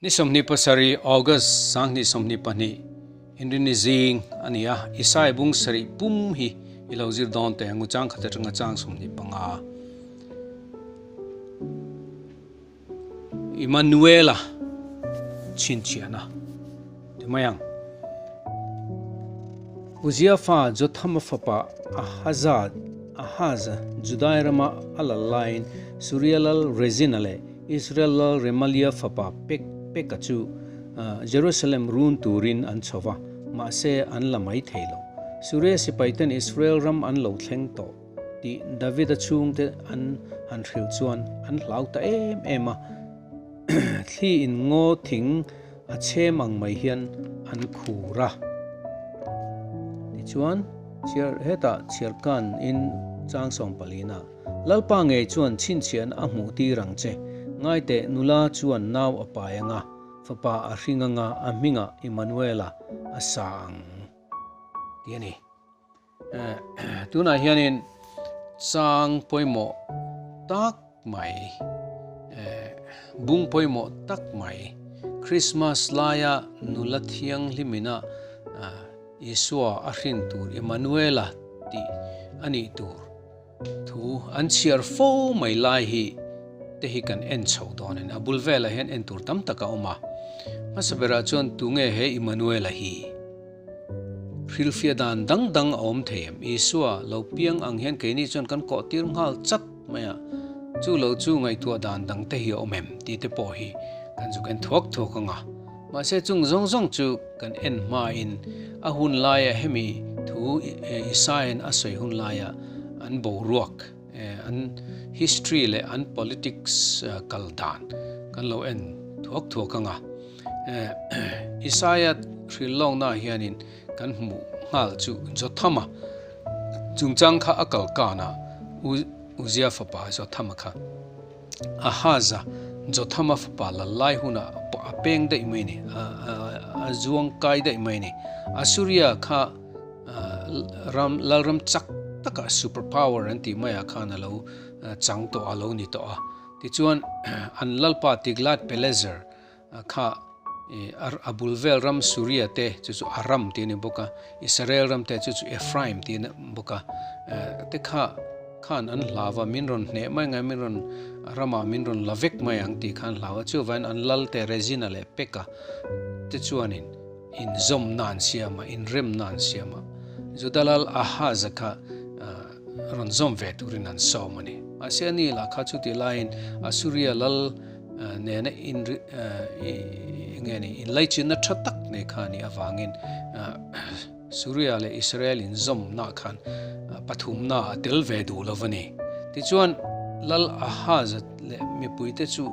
Ni 27 August 2022 Inrini zing a ni a, Isai bung sarih pum hi i lo zir dawn teh ang u chang khat atanga chang 25. Immanuela chhinchhiahna ti mai ang. Uzia fa Jothama fapa Ahaza Ahaz Judai rama a lal laiin Suria lal Rezina leh Israel lal Remalia fapa Pek Peka chu Jerusalem run turin an chho va, mahse an la mai thei lo. Suria sipaiten Israel ram an lo thleng tawh tih Davida chhungte an han hrilh chuan an hlau ta em em a, thli in ngaw thing a chhem ang mai hian an khur a. Tichuan, chhiar hetah chhiarkan in chang sawmpalina. Lalpa ngei chuan chhinchhiahna a hmuh tir ang che. Ngaiteh, nula chuan nau a pai ang a, fapa a hring ang a, a hmingah Immanuela a sa ang, ti a ni. Tunah hianin chang pawimawh tak mai, bung pawimawh tak mai, Krismas laia nula thianghlimina Isua a hrin tur Immanuela tih a nih tur Thu an chhiar fo mai lai hi te hi kan en chho dawn a ni. A bul velah hian en tur tam tak a awm a. Hmasa berah chuan tunge he Immanuela hi? Hrilhfiah dan dang dang a awm thei em? Isua lo piang ang hian keini chuan kan kawh tir nghal chat mai a, chu lo chu ngaihtuah dan dang te hi a awm em tih te pawh hi kan zuk en thuak thuak ang a. Mahse chung zawng zawng chu kan en hmain a hun laia hemi thu Isaia'n a sawi hun laia an boruak, an history leh an politics kal dan kan lo en thuak thuak ang a. Isaia hrilhlawknaah hianin kan hmuh nghal chu Jothama chungchang kha a kal kan a, Uzia fapa Jothama kha. Ahaza, Jothama fapa lal lai hunah a peng daih mai ni, a zuang kai daih mai ni. Assuria kha ram lalram chak takah super power an tih maiah khan a lo chang tawh a lo ni tawh a. Tichuan an lalpa Tiglath-Pileser kha a bul vel ram Suria te chu chu Aram tih a ni bawk a, Israel ram te chu chu Ephraim tih a ni bawk a, te kha khan an hlau a, min rawn hneh mai ang, min rawn ramah min rawn la vek mai ang tih kha an hlau a, chuvangin an lal te Rezina leh Peka te chuanin inzawmna an siam a, inremna an siam a, Juda lal Ahaza kha rawn zawm ve turin an sawm a ni. Mahse ani lah kha chutih laiin Asuria lal nena nge ni inlaichinna tha tak nei kha a nih avangin Suria leh Israel inzawmna khan pathumna a tel ve duh lo a ni. Tichuan Lal Ahaz leh mipuite chu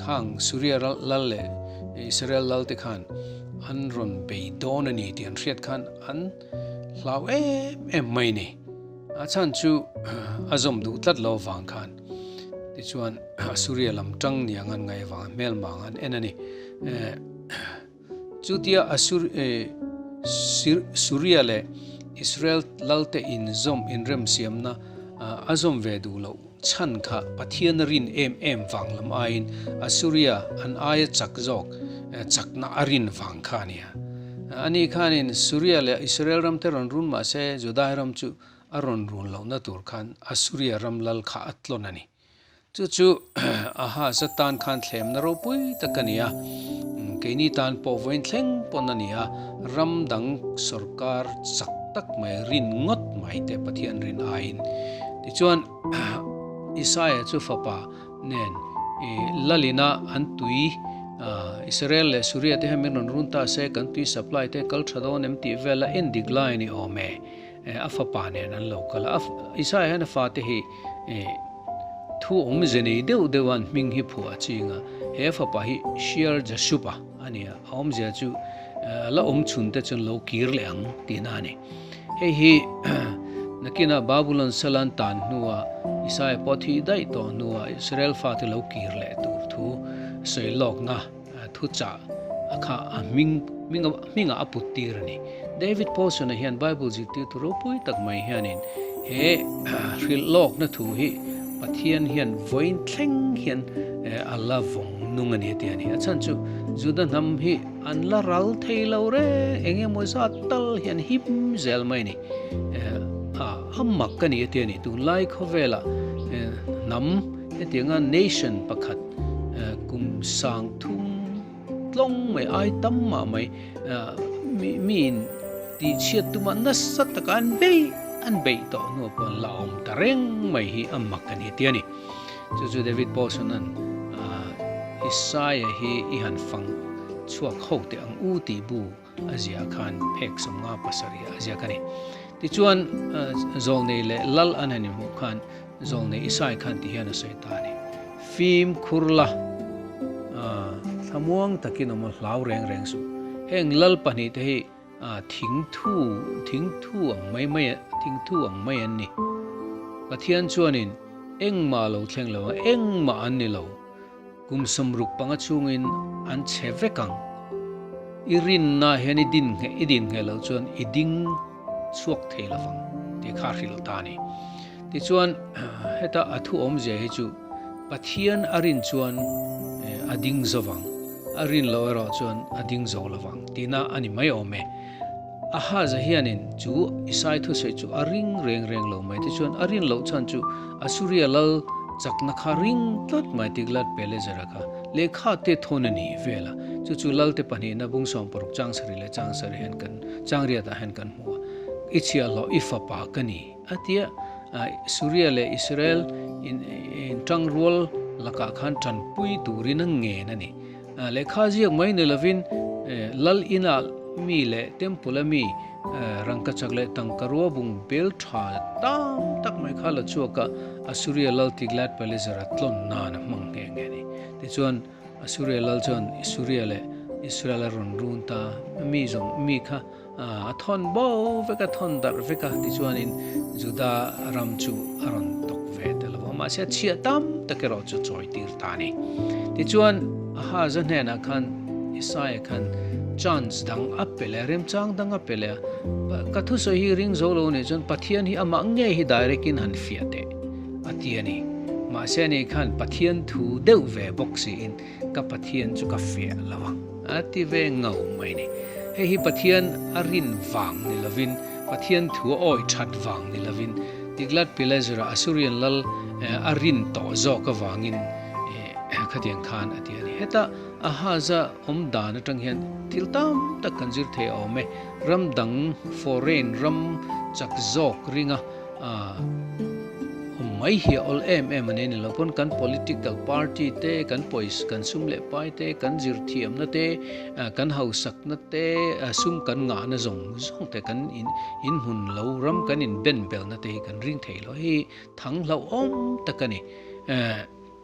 khang Suria lal leh Israel lal te khan an rawn bei dawn a ni tih an hriat khan an hlau em em mai a ni. A chhan chu a zawm duh tlat lo avang khan. Tichuan Asuria lam tang ni ang an ngaih avanga hmelma ang an en a ni. Chutia Asur Suria leh Israel lalte inzawm inremsiamna a zawm ve duh loh chhan kha Pathian a rin em em vang lam aiin Asuria an aia chak zawk chakna a rin vang kha a nia. Ani khanin Suria leh Israel ramte rawn run mahse Judai ram chu A rawn run lohna tur khan Asuria ram lal kha a tlawn a ni. Chu chu Ahaza tan khan thlemna ropui tak a ni a, keini tan pawh vawiin thleng pawn a ni a, ram dang sorkar chak tak mai rin ngawt mai teh Pathian rin aiin. Tichuan Isaia chu fapa nen lalina an tui Israel leh Suria te hian min rawn run ta se kan tui supply te kal tha dawn em tih vel a en dik lai a ni awm e. A fapa nen an lo kal a, Isaiah hian a fate hi thu awmze nei deuh deuh a an hming hi phuah a ching a, he fapa hi Shear Jashuba a ni a, a awmzia chu la awm chhun te chuan lo kir leh ang tihna a ni. Hei hi nakina Babulon sal an tan hnua Isaiah pawh thih daih tawh hnua Israel fate lo kir leh tur thu sawi lawkna Thuchah a kha a hming hmingah a put tir a ni. David Paulson-a hian Bible zirtirtu ropui tak mai hianin he hrilh lawkna thu hi Pathian hian vawiin thleng hian a la vawng nung. nung a ni a ti a ni. A chhan chu Juda hnam hi an la ral thei lo reng, eng emaw zat tal hi an him zel mai a ni. A mak a ni a ti a ni. Tunlai khawvelah hnam hetianga nation pakhat kum sang thum tlawng mai ai tam mah mai miin tihchhiat tuma nasa taka an bei an beih tawh hnuah pawh an la awm ta reng mai hi a mak a ni a ti a ni. Chu chu David Paulson-a'n Isaiah hi i han fang chhuak ho teh ang u tih bu a ziah khan phek 57 a ziak a ni. Tichuan, Zawlnei leh Lal an han inhmuh khan Zawlnei Isaiah khan ti hian a sawi ta a ni, Fimkhur la, thlamuang takin awm a hlau reng reng suh. Heng Lal pahnihte hi Thingthu, thingthu ang mai mai, thingthu ang mai an ni. Pathian chuanin engmah lo thleng lo ang, engmah an ni lo. Kum 65 chhungin an chhe vek ang. I rinna hian i din ngheh, i din ngheh loh chuan i ding chhuak thei lo vang tih kha a hrilh ta a ni. Tichuan, heta a thu awmzia hi chu Pathian a rin chuan a ding zo vang, a rin loh erawh chuan a ding zo lo vang tihna a ni mai awm e. Ahaza hianin chu Isai thusawi chu a ring reng reng lo mai. Tichuan, a rin loh chhan chu Asuria lal chakna kha ring tlat mai Tiglath-Pileser-a kha lehkha te thawn a ni vel a. Chu chu Lalte pahnihna bung 60 chang sarih leh chang sarih hian kan chang riatah hian kan hmu a. I chhiahhlawh i fapa ka ni. A tia, Suria leh Israel intangrual lakah khan tanpui turin a ngen a ni. Lehkha ziak mai ni lovin Lal inah mi leh Temple-a mi rangkachak leh tangkarua bung bel tha tam tak mai kha la chhuak a, Assuria Lal Tiglath-Pileser-a tlawn nan a hmang nghe nghe a ni. Tichuan, Assuria Lal chuan Suria leh Israel a rawn run ta, mi zawng mi kha A thawn bo vek a, thawn darh vek a, tichuanin Juda ram chu a rawn tawk ve ta lo a, mahse a chhiah tam tak erawh chu chawi tir ta a ni. Tichuan, Ahaza hnenah khan Isaia khan chance dang a pe leh a, remchang dang a pe leh a, Ka thusawi hi ring zo lo nih chuan Pathian hi amah ngei hi direct in han fiah teh a ti a ni. Mahse ani khan Pathian thu deuh ve bawk siin Ka Pathian chu ka fiah lo ang a ti ve ngau mai ni. Hei hi Pathian a rin vang ni lovin, Pathian thu a awih that vang ni lovin, Tiglath-Pileser-a Assyrian lal a rin tawh zawk avangin khatiang khan a ti a ni. Heta Ahaza awm dan atang hian thil tam tak kan zir thei a awm e. Ram dang, foreign ram chak zawk ringa Awm mai hi a awl em em a ni ni lo pawn kan political party te, kan pawisa, kan sum leh pai te, kan zirthiamna te, kan hausakna te, sum kan ngahna zawng zawng te, kan inhmun lo ram kan inben belna te hi kan ring thei lo. Hei hi thang hlauhawm tak a ni.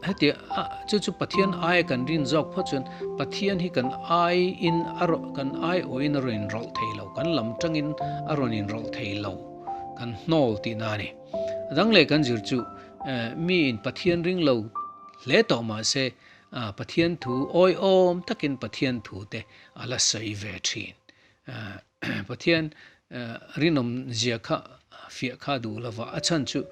Heti a chu chu Pathian aia kan rin zawk phawt chuan Pathian hi kan ai in a kan ai awhin a rawn inrawlh thei lo, kan lam tangin a rawn inrawlh thei lo, kan hnawl tihna a ni. A dang leh kan zir chu mi in Pathian ring lo hle tawh mah se Pathian thu awihawm takin Pathian thu te a la sawi ve thin. Pathian rinawm zia kha fiah kha duh lova a chhan chu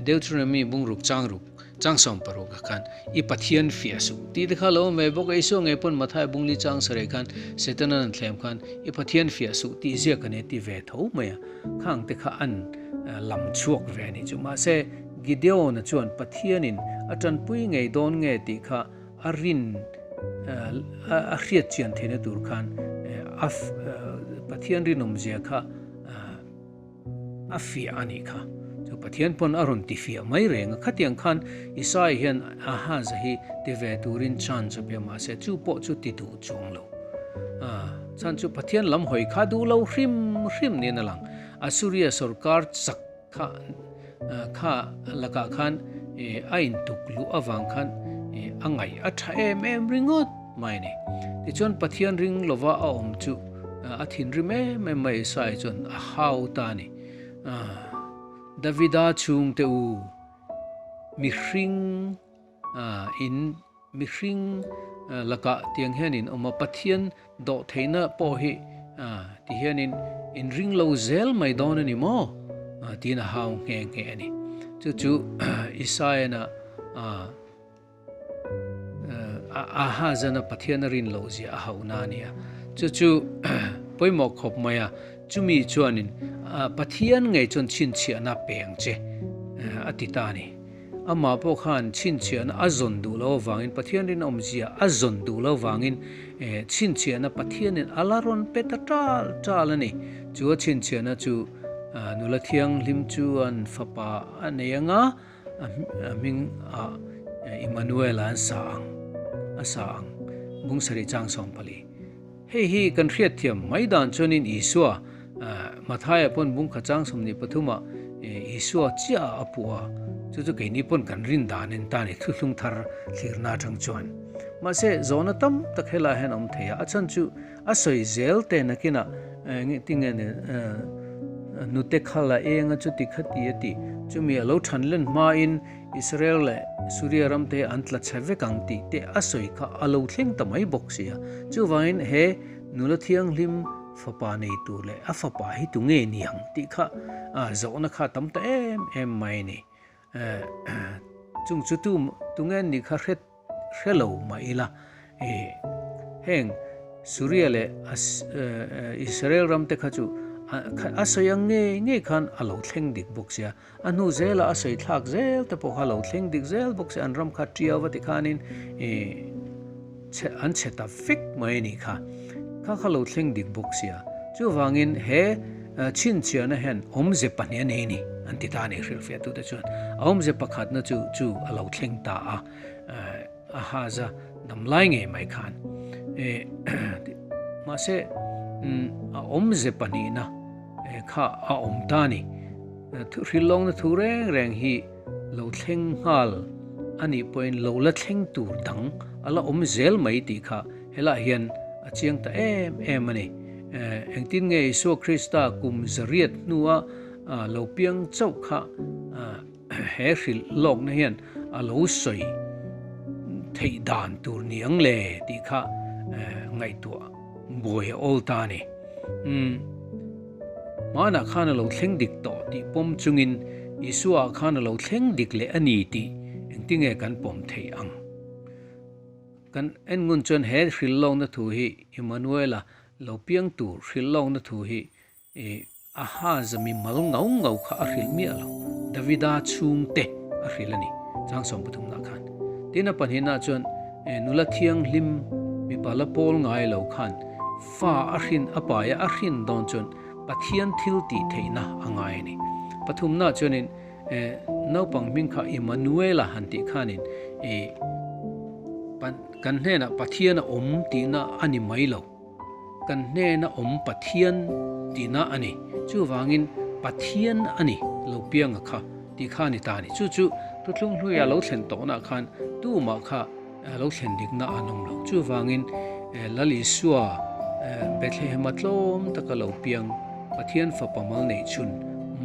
Deuteronomy bungruk changruk chang 60 ah khan i Pathian fiah suh tih te kha lo awm ve bawk a, Isua ngei pawn Mathai bungli chang sarei khan Setanan an thlem khan i Pathian fiah suh tih ziak a nei ti ve tho mai a, khang te kha an lam chhuak ve a nih chu. Mahse Gideon-a chuan Pathianin a tanpui ngei dawn nge tih kha a rin a hriat chian theihna tur khan a Pathian rinawmzia kha a fiah a nih kha. Chu Pathian pawn a rawn ti fiah mai reng a. Khatiang khan Isaiah hian Ahaz hi ti ve turin chance a pe a, mahse chu pawh chu ti duh chuang lo. Chhan chu Pathian lam hawi kha duh lo hrim hrim niin a lang. Assuria sorkar chak Kha kha lakah khan a intuk luh avang khan a ngaih a tha em em ringawt mai a ni. Tichuan Pathian ring lova a awm chu a thinrim em em mai Isaiah chuan a hau ta a ni. Davida chhungte u, mihring in Mihring lakah tiang hianin awm a, Pathian dawh theihna pawh hi ti hianin in ring lo zel mai dawn a ni maw? tiin a hau nghe nghe a ni. Chu chu Isaiah-na Ahazana Pathian a rin loh zia a hauhna a ni a. Chu chu pawimawh khawp mai a, chumi chuanin Pathian ngei chuan chhinchhiahna pe ang che a ti ta a ni. Amah pawh khan chhinchhiahna a zawn duh loh avangin, Pathian rinawmzia a zawn duh loh avangin chhinchhiahna Pathianin a la rawn pe ta tal tal a ni. Chu a chhinchhiahna chu nula thianghlim chuan fapa a nei ang a, a hming ah Immanuel-a an sa ang, a sa ang. Bung sarih chang 14. Hei hi kan hriatthiam mai dan chuanin Isua, Mathaia pawn bung kha chang 23 ah Isua chiah ah a puh a, chu chu keini pawn kan rin dan en ta ni thuthlung thar thlirna atang chuan. Mahse, zawhna tam tak helai hian a awm thei a, a chhan chu A sawi zel te nakinah tinge ni hnute khal a eng a chuti khati a tih chumi a lo than len hmain Israel leh Suria ram te an tla chhe vek ang tih te a sawi kha a lo thleng ta mai bawk sia. Chuvangin he nula thianghlim fapa nei tur leh a fapa hi tunge ni ang tih kha zawhna kha tam ta em em mai a ni. Chung chu tu tunge nih kha hre hre lo mah ila i heng Suria leh Israel ram te kha chu a sawi ang ngei ngei khan a lo thleng dik bawk sia, a hnu zela a sawi thlak zel te pawh kha a lo thleng dik zel bawk sia, an ram kha tiau va ti khanin i an chhe ta vek mai a nih kha, kha kha lo thleng dik bawk sia, chuvangin he chhinchhiahna hian awmze pahnih a nei a ni an ti ta a ni hrilhfiahtute chuan, a awmze pakhatna chu chu a lo thleng ta a. Ahaza dam lai ngei mai khan mahse a awmze pahnihna kha a awm ta a ni. Hrilhlawngna thu reng reng hi lo thleng nghal a nih pawhin lo la thleng tur dang a la awm zel mai tih kha helaiah hian a chiang ta em em a ni. Engtin nge Isua Krista kum zariat hnua lo piang chauh kha He hrilh lawkna hian a lo sawi theih dan tur ni ang le tih kha ngaihtuah buai a awl ta a ni. Umm, hmanah khan a lo thleng dik tawh tih pawm chungin Isua ah khan a lo thleng dik leh a ni tih engtinge kan pawm theih ang? Kan en ngun chuan he hrilh lawkna thu hi Immanuela lo piang tur hrilh lawkna thu hi I Ahaza mi mal ngau ngau kha a hrilh miah lo, Davida chhungte a hrilh a ni, chang 13 nah khan. Tin a pahnihna chuan nula thianghlim mipa la pawl ngai lo khan fa a hrin a paia a hrin dawn chuan Pathian thil tih theihna a ngai a ni. Pathumna chuanin naupang hming kha Immanuela han tih khanin kan hnenah Pathian a awm tihna a ni mai lo. Kan hnena awm Pathian tihna a ni. Chuvangin Pathian a ni lo pianga kha tih kha a ni ta a ni. Chu chu Thuthlung hluia lo thlen tawhnaah khan tumah kha lo thlen dikna an awm lo. Chuvangin Lal Isua Bethlehema tlawm taka lo piang Pathian fapa mal neih chhun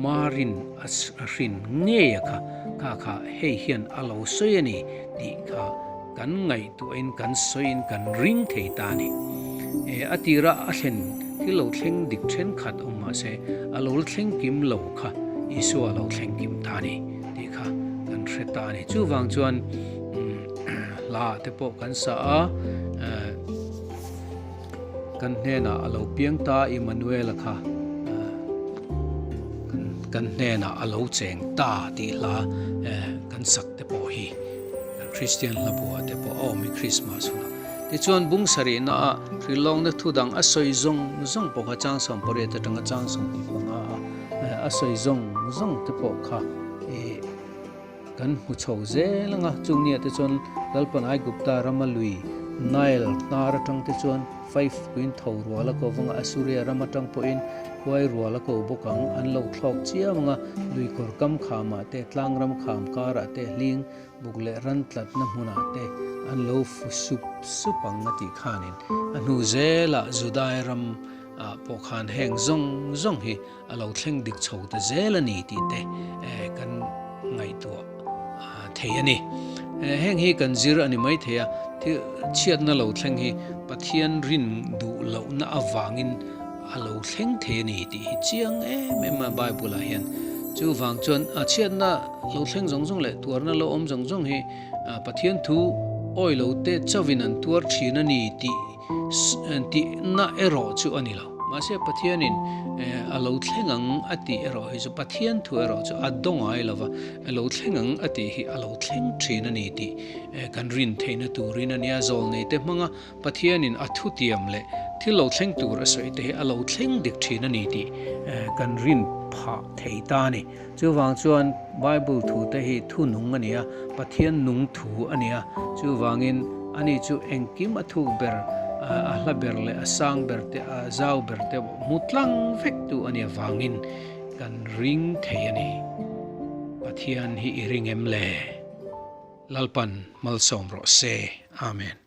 Marin a hrin ngei a kha kha kha hei hian a lo sawi a ni tih kha Kan ngaihtuahin kan sawiin kan ring thei ta a ni. E, a tira a thlen thil lo thleng dik thenkhat awm mah se, a lo la thleng kim lo kha Isua a lo thleng kim ta a ni tih kha kan hre ta a ni. Chuvang chuan hla te pawh kan sa a, kan hnenah a lo piang ta Immanuela kha kan hnenah a lo cheng ta tih hla kan sak te pawh hi. Kristian hla buah te pawh a awm i Krismas hunah. Tichuan bung sarihna ah hrilhlawkna thu dang a sawi zawng zawng pawh kha chang 18 atanga chang 25 a a sawi zawng zawng te pawh kha i kan hmu chho zel anga chung nia te chuan Lalpan Aigupta rama lui Nile hnar atang te chuan Fife puiin tho rual a ko vanga Assuria ram atang pawhin huai rual a ko bawk ang an lo thlawk chiam anga lui kawr kam khamah te tlang ram kham karah te hling Buk leh ran tlatna hmunah te an lo fu sup sup ang a tih khanin a hnu zelah Judai ram ah pawh khan heng zawng zawng hi a lo thleng dik chho ta zel a ni tih te kan ngaihtuah thei a ni. Heng hi kan zir a ni mai thei a, thil chhiatna lo thleng hi Pathian rin duh lohna avangin a lo thleng thei a ni tih hi chiang em em a Bible ah hian. Chuvang chuan a chhiatna lo thleng zawng zawng leh tuarna lo awm zawng zawng hi Pathian thu Awi lo te chauhin an tuar thin a ni tih tihna erawh chu a ni lo. Mahse Pathianin a lo thleng ang a tih erawh hi chu Pathian thu erawh chu a daw ngai lo va, a lo thleng ang a tih hi a lo thleng thin a ni tih kan rin theihna turin a nia. Zawlnei te hmanga Pathianin a thutiam leh thil lo thleng tur a sawi te hi a lo thleng dik thin a ni tih kan rin phah thei ta a ni. Chuvang chuan Bible thu te hi thu nung a ni a, Pathian nung thu a ni a. Chuvangin ani chu engkim a thuk ber, a hla ber leh a sang ber te, a zau ber te hmu tlang vek tu a nih avangin kan ring thei a ni. Pathian hi i ring em le? Lalpan malsawm rawh se. Amen.